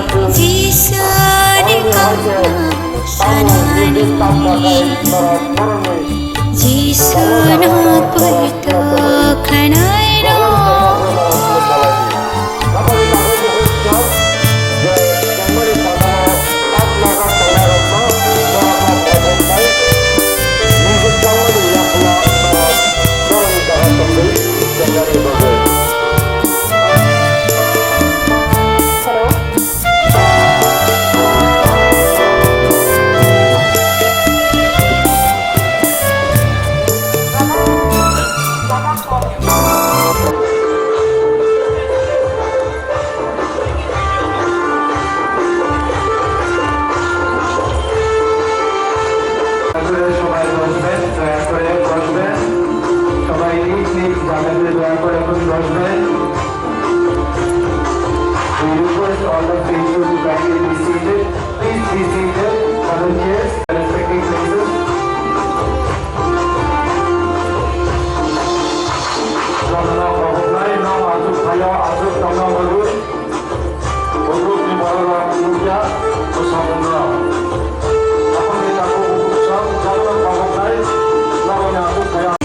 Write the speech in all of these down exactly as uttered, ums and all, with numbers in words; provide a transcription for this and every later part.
Jisuni kongno sanani, Jisuno poito khlainai rok. দয়া করে সবাই বসবেন, দয়া করে বসবেন। সবাই নিজ নিজ জায়গাতে দয়া করে এখন বসবেন। We request all the faithful to kindly be seated. Please be seated. Have a chairs, respecting places. Jotono koboknai no achuk phaio, achuk tongno hwnwi. Bumrukni bororok nukya bwskango. Aphangni takhuk bwsang jotono koboknai norokni achuk phaio.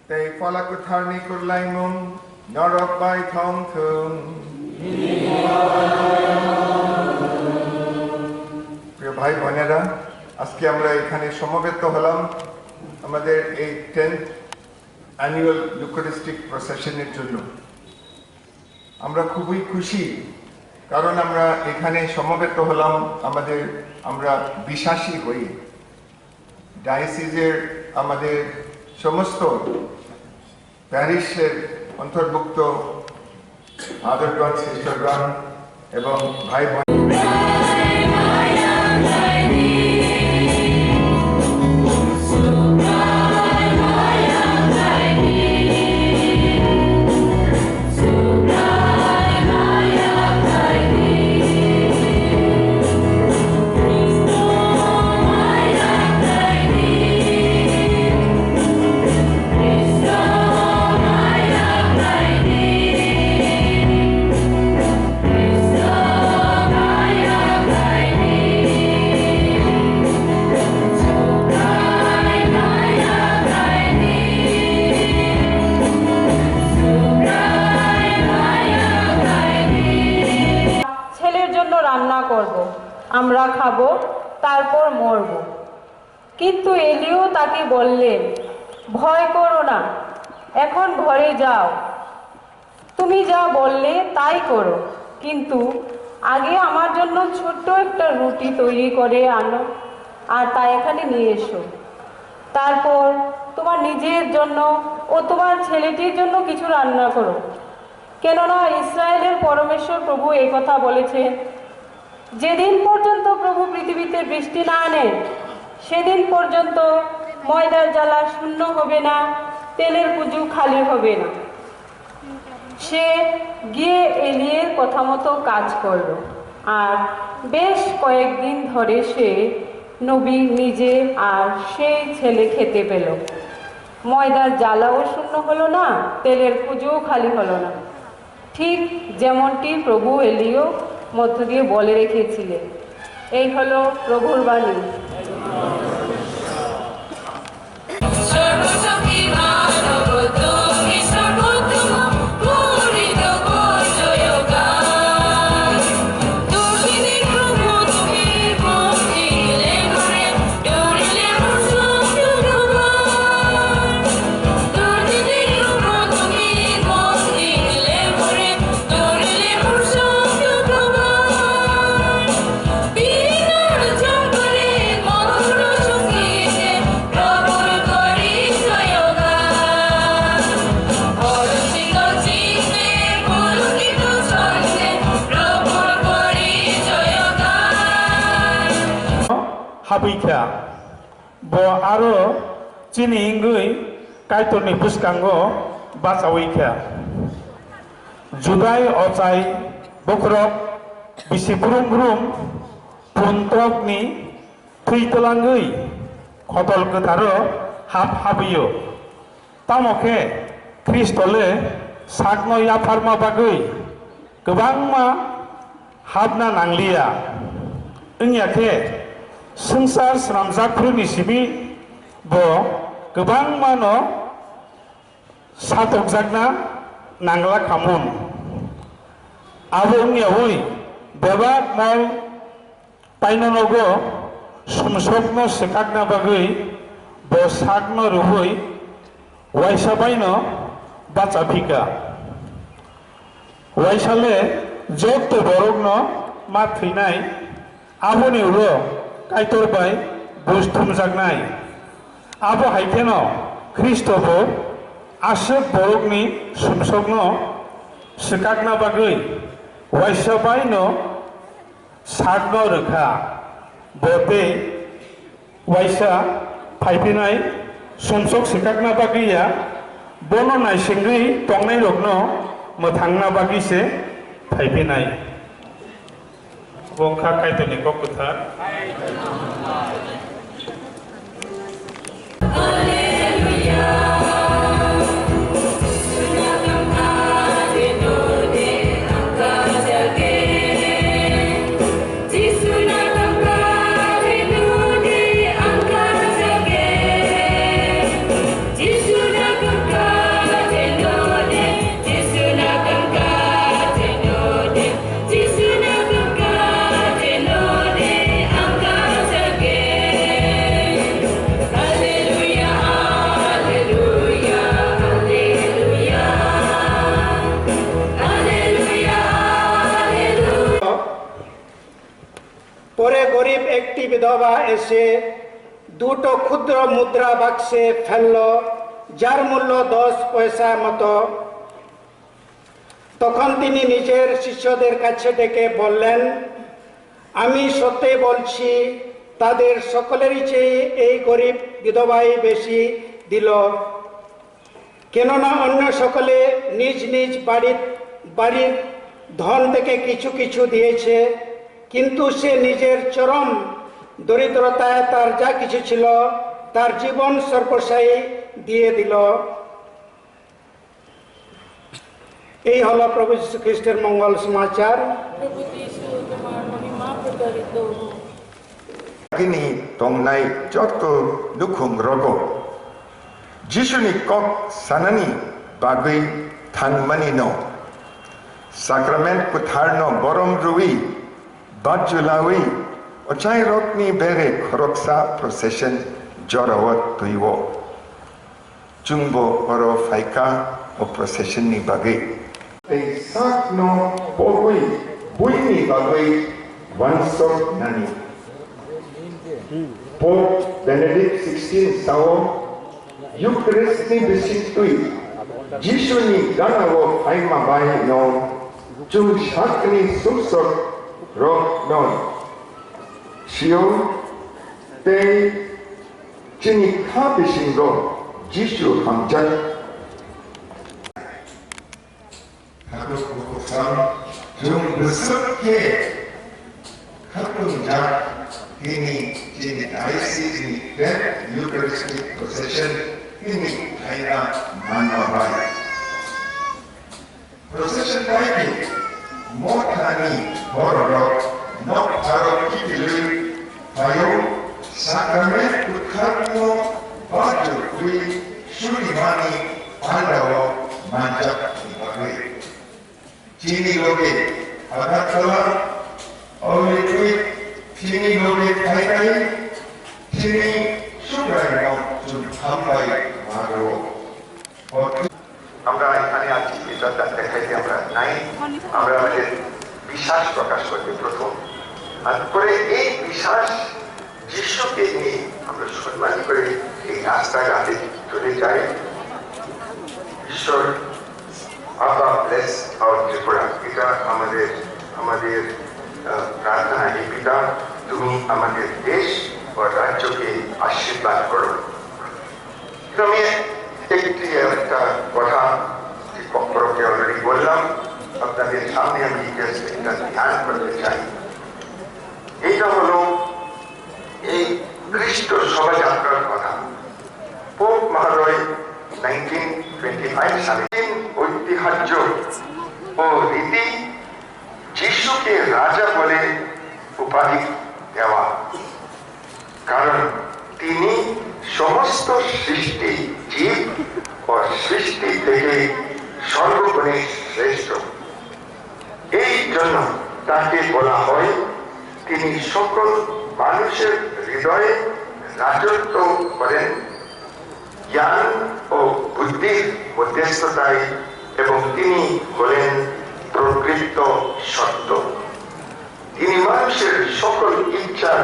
Tei Phola Kwtharni kwrwlaimung norok bai thong thung. প্রিয় ভাই বোনেরা, আজকে আমরা এখানে সমবেত হলাম আমাদের এই টেন্থ অ্যানুয়াল ইউকারিস্টিক প্রসেশনের জন্য। আমরা খুবই খুশি, কারণ আমরা এখানে সমবেত হলাম, আমাদের, আমরা বিশ্বাসী হই, ডায়োসিসের আমাদের সমস্ত প্যারিশের অন্তর্ভুক্ত ফাদারগণ, সিস্টারগণ এবং ভাই বোন। ছেলের জন্য রান্না করব, আমরা খাবো, তারপর মরব। কিন্তু এলিও তাকে বললেন, "ভয় করো না, এখন ঘরে যাও, তুমি যা বললে তাই করো, কিন্তু আগে আমার জন্য ছোট্ট একটা রুটি তৈরি করে আনো, আর তা এখানে নিয়ে এসো। তারপর তোমার নিজের জন্য ও তোমার ছেলেটির জন্য কিছু রান্না করো, কেননা ইসরায়েলের পরমেশ্বর প্রভু এই কথা বলেছেন, যেদিন পর্যন্ত প্রভু পৃথিবীতে বৃষ্টি না আনেন, সেদিন পর্যন্ত ময়দার জ্বালা শূন্য হবে না, তেলের কুজো খালি হবে না। সে গিয়ে এলিয়ের কথা মতো কাজ করল, আর বেশ কয়েকদিন ধরে সে নবী নিজে আর সেই ছেলে খেতে পেল। ময়দার জ্বালাও শূন্য হলো না, তেলের কুজোও খালি হলো না। ঠিক যেমনটি প্রভু এলিয় মধ্য দিয়ে বলে রেখেছিলেন। এই হলো প্রভুর বাণী। Habwi kha. Bo aro chini wngwi Kaitorni bwskango bachaui kha. Judai ochai bokhorok bisi brum brum puntrokni thwi twlangwi khotol kwtharo hap habwi-o. Tamo khe Khristo le sakno yapharma bagwi kwbangma habna nangliya. Wngya khe swngchar swnamjak phuruni simi bo kwbangmano satokjakna nangla khamun. Abo wngyaui bebak mol paino nogo sumsokno swkakna bagwi bo sakno rwui waisa baino bacha phika. Waisa le jotto borokno ma thwinai, aboni ulo Kaitor bai buj thumjaknai. Abo hai kheno Khristo bo aswk borokni sumsokno swkakna bagwi waisa baino sakno rwkha, bo tei waisa phaiphinai, sumsok swkakna bagwi ya, bono naisingwi tongnairokno mwthangna bagwi se phaiphinai. Bo wngkha Kaitorni kok kwthar. পরে গরিব একটি বিধবা এসে দুটো ক্ষুদ্র মুদ্রা বাক্সে ফেলল, যার মূল্য দশ পয়সা মতো। তখন তিনি নিজের শিষ্যদের কাছে ডেকে বললেন, "আমি সত্যি বলছি, তাদের সকলেরই চেয়ে এই গরিব বিধবাই বেশি দিল।" কেননা অন্য সকলে নিজ নিজ বাড়ির, বাড়ির ধন থেকে কিছু কিছু দিয়েছে, কিন্তু সে নিজের চরম দরিদ্রতায় তার যা কিছু ছিল, তার জীবন সর্বস্বই দিয়ে দিল। এই হলো প্রভু যীশু খ্রিস্টের মঙ্গল সমাচার। প্রভু যীশু, তোমার মহিমা প্রচারিত হোক। Kini tongnai joto nukhung rogo Jisuni kok sanani bagwi thangmani no, Sacrament kwtharno borom rwi, bajulawi, ochairokni bere khoroksa procession jorao twiwo. Chwngbo oro phaikha o procession ni bagwi. Tei sakno pogwi buini bagwi wansok nani. Pope Benedict sixteen sao, Eucharist ni bisingtwi Jisuni ganao phaima bai no chwng sakni sumsok rok no sio tei Chini kha bisingo Jisu hamjak. Hathok bukhuk sam, chwng bwswk khe khatungjak, tini chini diocese ni tenth Eucharistic Procession tini khaina manma bai. Procession bai khe mothani bororok nokpharo kiphilwi phaio, sacrament kwtharno bachurwi surimani pandao manjakni bagwi. Chini loge Agartala, Aulitwi, chini loge Thaitai, chini Subraino chwng hambai mago. আমরা এখানে আছি, এটা দেখাইতে আমরা নাই। আমরা আমাদের বিশ্বাস প্রকাশ করতে প্রথম। আর পরে এই বিশ্বাস যিশুকে নিয়ে আমরা সম্মান করে এই রাস্তাঘাটে চলে যাই। ঈশ্বর, Abba, bless our Tripura. এটা আমাদের, আমাদের, আহ, প্রার্থনা। হে পিতা, তুমি আমাদের দেশ ও রাজ্যকে আশীর্বাদ করো। তো আমি একটি, একটা কথা যে পক্ষকে already বললাম, আপনাদের সামনে আমি just একটা ধ্যান করতে চাই। এইটা হলো এই খ্রিস্ট শোভাযাত্রার কথা। পোপ মহোদয় নাইনটিন টোয়েন্টি ফাইভ সালে ঐতিহ্য ও রীতি যিশুকে রাজা বলে উপাধি দেওয়া, কারণ তিনি সমস্ত সৃষ্টি জীব ও সৃষ্টি থেকে সর্বগুণে শ্রেষ্ঠ। এই জন্য তাকে বলা হয়, তিনি সকল মানুষের হৃদয়ে রাজত্ব করেন। জ্ঞান ও বুদ্ধির মধ্যস্থতায়, এবং তিনি হলেন প্রকৃত সত্য। তিনি মানুষের সকল ইচ্ছার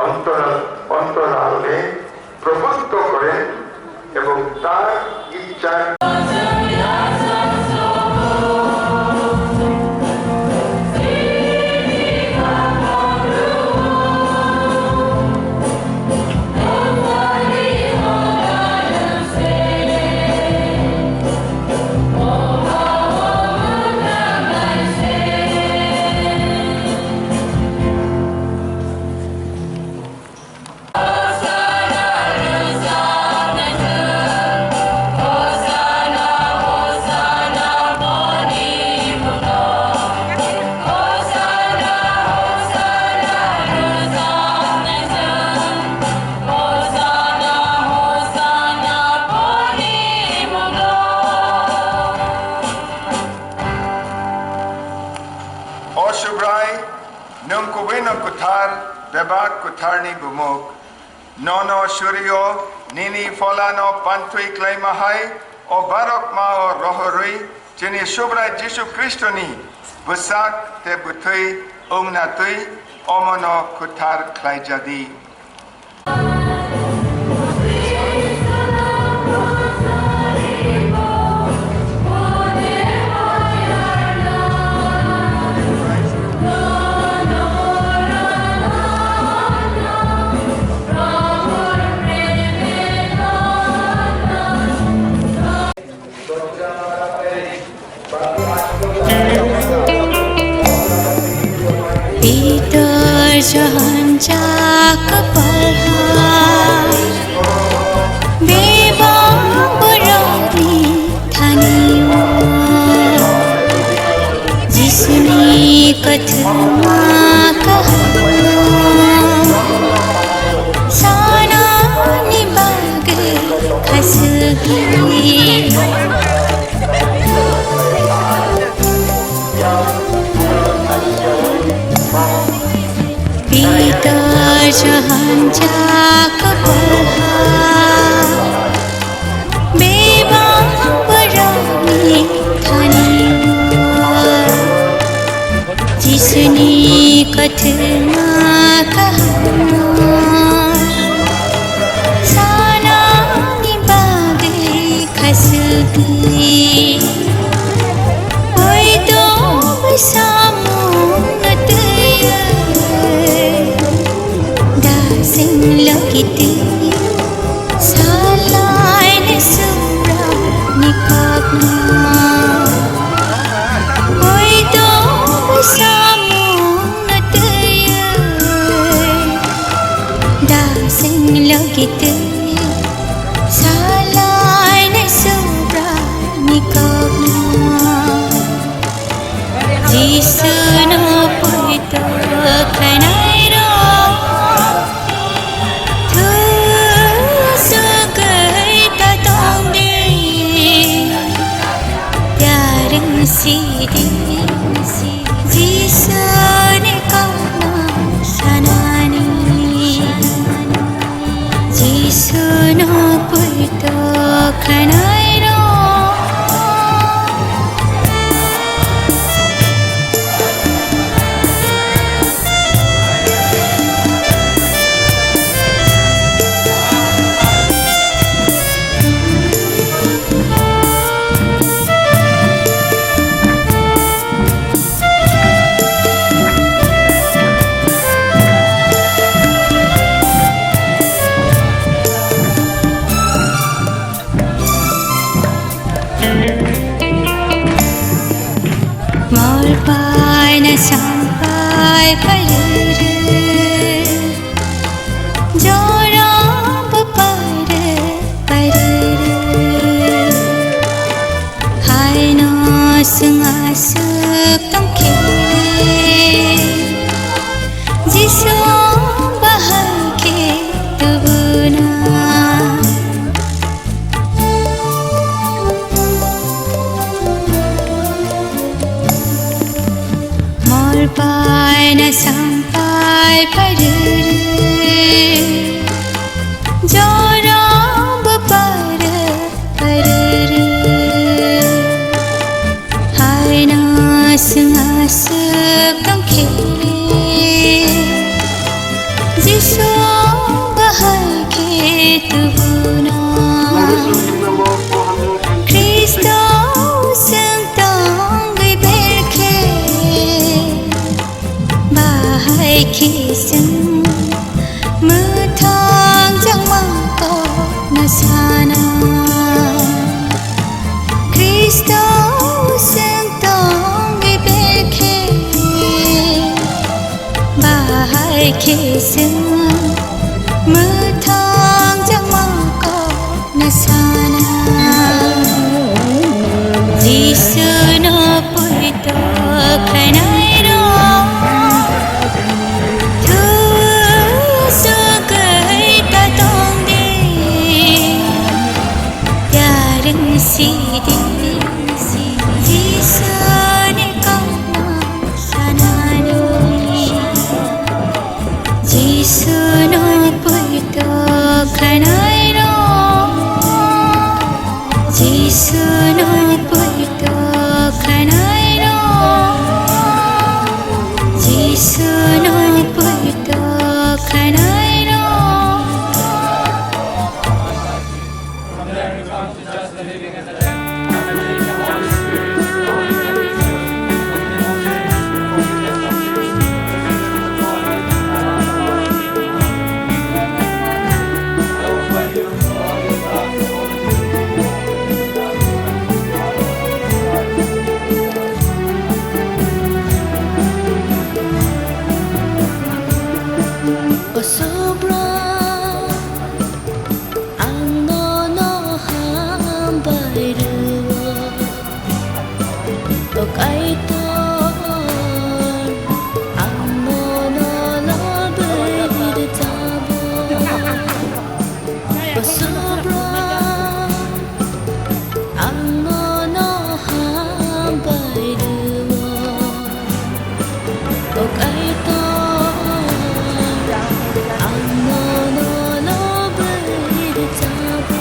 অন্তরাল, অন্তরালে প্রভুত্ব করেন এবং তার ইচ্ছার O Subrai, nwng kubuino kwthar, bebak kwtharni bumuk. Nono surio, nini pholano pantwi klaima hai, o barok mao rohorwi, chini Subrai Jisu Khristoni bwsak tei bwthwi wngna twi omono kwthar khlaijadi. Pitor Johon Jakob palha bebak borokni thani Jisuni kothoma kaham sanani bagwi khasugwi. Pitor Johon Jakob palha bebak borokni thani Jisuni kothoma kaham sanani bagwi khasugwi. Oito samung twi dasing lokiti Sidi, Jisuni kokno sanani, Jisuno poito khlainairok. Mol paina sampai pairere, jorong bo paire pairere. Haino swng aswk tongkhe, Jisu bahai khe tubuna. Mol paina sampai pairere, jorong bo paire pairere. Haino swng aswk tongkhe, Jisu bahai khe tubuna. Khristo swng tongwi belkhe, bahai khe swng mwthang jangma kokno sana. Khristo swng tongwi belkhe, bahai khe swng mwthang jangma kokno sana. Jisuno poito khlainairok thwi sugwi ta tongdi. Yarwng sidi, Jisuni kokno sanani. Jisuno poito khlainairok, Jisuno poito khlainairok, Jisuno poito khlainairok. O Subra, ang nono hambai rwo. O Kaitor, ang nono lobwi rwchapbo. O Subra, ang nono hambai rwo. O Kaitor, ang nono lobwi rwchapbo.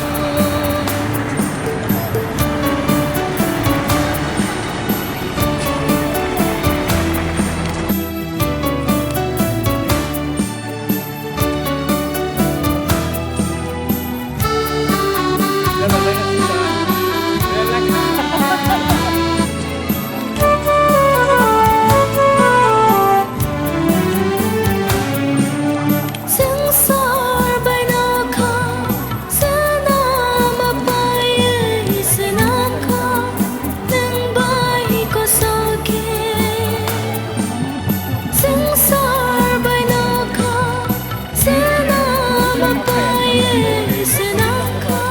Swngchar bai nokha, swnam paiwi swnamkha, nwng bai kosol khe. Swngchar bai nokha, swnam paiwi swnamkha,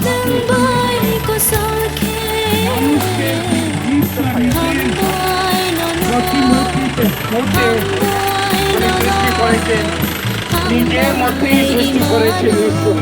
nwng bai kosol khe. Hambai nono, hambai nono. নিজের মধ্যেই সৃষ্টি করেছে ঈশ্বর।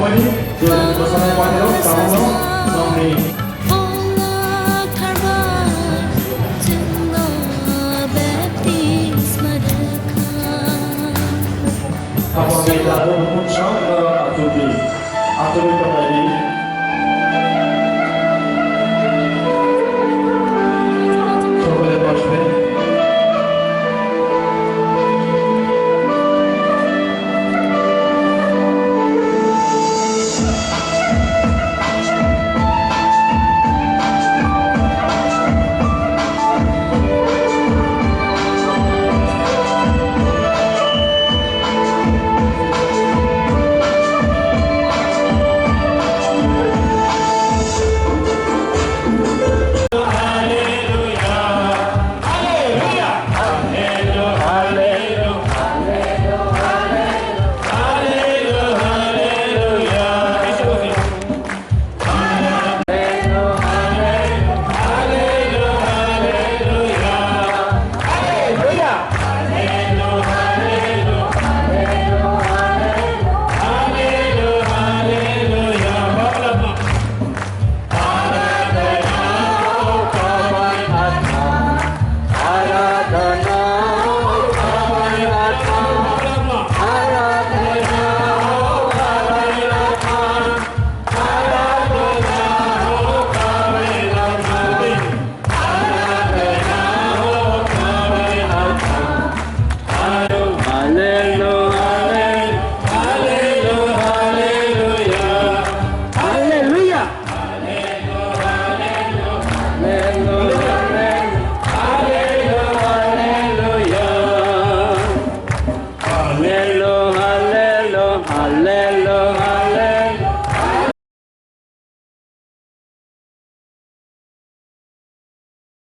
Mosanai panirok tabukno nokni Aboni tabuk mungsong norok atudi, atudi tonglaidi. Chocolate bosbe. Hallelujah.